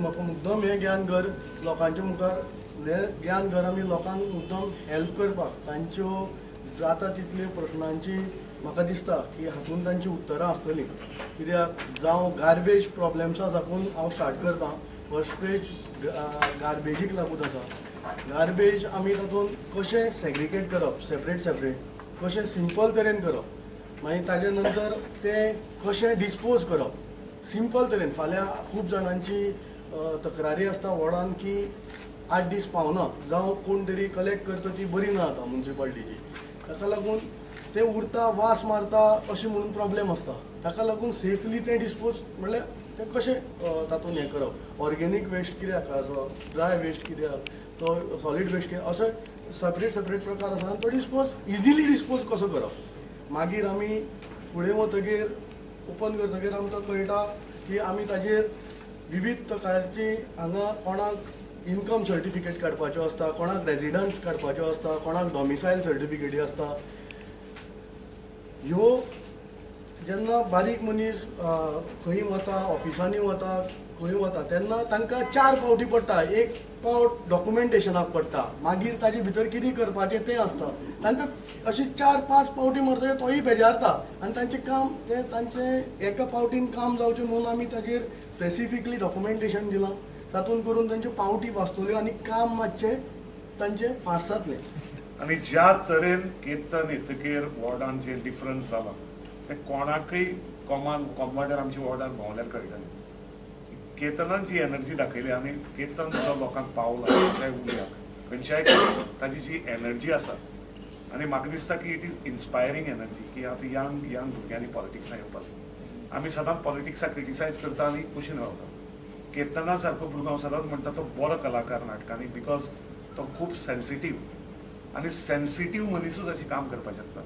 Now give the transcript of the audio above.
म्हाका मुद्दम हें ज्ञान घर लोकांच्या मुखार, हें ज्ञान घर आमी लोकांक मुद्दम हेल्प करपाक, तांच्यो जाता तितल्यो प्रश्नांची म्हाका दिसता की हातून तांची उत्तरां आसतलीं. कित्याक जावं गार्बेज प्रॉब्लेम्सा साकून हांव स्टार्ट करता. फर्स्ट पेज गार्बेजीक लागून आसा. गार्बेज आमी तातूंत कशें सेग्रिगेट करप, सेपरेट सेपरेट कशें सिंपल तरेन करप, मागीर ताजे नंतर तें कशें डिस्पोज करप सिंपल तरेन. फाल्यां खूब जाणांची तक्रारी आसता वॉर्डान की 8 दीस पावना, जावं कोण तरी कलेक्ट करता ती बरी ना आतां म्युनिसिपालिटीची, ताका लागून तें उरता, वास मारता अशें म्हणून प्रॉब्लेम आसता. ताका लागून सेफली तें डिस्पोज म्हणल्यार तें कशें तातूंत हें करप, ऑर्गेनीक वेस्ट कित्याक आसा, ड्राय वेस्ट कित्याक, तो सॉलीड वेस्ट कित्याक, अशें सेपरेट सेपरेट प्रकार आसा आनी तो डिस्पोज इजिली डिस्पोज कसो करप. मागीर आमी फुडें वतगीर ओपन करतगीर आमकां कळटा की आमी ताजेर विविध प्रकारची हांगा कोणाक इनकम सर्टिफिकेट काडपाच्यो आसता, कोणाक रेजिडन्स काडपाच्यो आसता, कोणाक डॉमिसायल सर्टिफिकेटी आसता. ह्यो जेन्ना बारीक मनीस खंय वता, ऑफिसांनी वता, खंय वता तेन्ना तांकां 4 फावटी पडटा. एक पावट डॉक्युमेंटेशनाक पडटा, मागीर ताजे भितर कितें करपाचें तें आसता. तांकां अशें 4-5 फावटी मारतकीर तोय बेजारता आनी तांचें काम तें तांचें एका फावटीन काम जावचें म्हणून आमी ताजेर स्पेसिफिकली डॉक्युमेंटेशन दिलां. तातूंत करून तांच्यो पावटी वाचतल्यो आनी काम मातशें तांचें फास्ट जातलें. आनी ज्या तरेन केतन येतकीर वॉर्डान जे डिफरन्स जाला ते कोणाकय कॉमन कॉमवाड्यार आमच्या वॉर्डान भोंवल्यार कळटलें. केतनान जी एनर्जी दाखयली आनी केतन जो लोकांक पावला खंयच्याय उलयाक खंयच्याय ताजी जी एनर्जी आसा, आनी म्हाका दिसता की it is inspiring energy की आतां यंग यंग भुरग्यांनी पॉलिटिक्सां येवपाक. आमी सदांच पॉलिटिक्साक क्रिटिसायज करता आनी कुशीन रावता. केतना सारको भुरगो हांव सदांच म्हणटा तो बरो कलाकार नाटकांनी, because तो खूब सेन्सिटीव आनी सेन्सिटीव मनीसूच अशें काम करपाक शकता.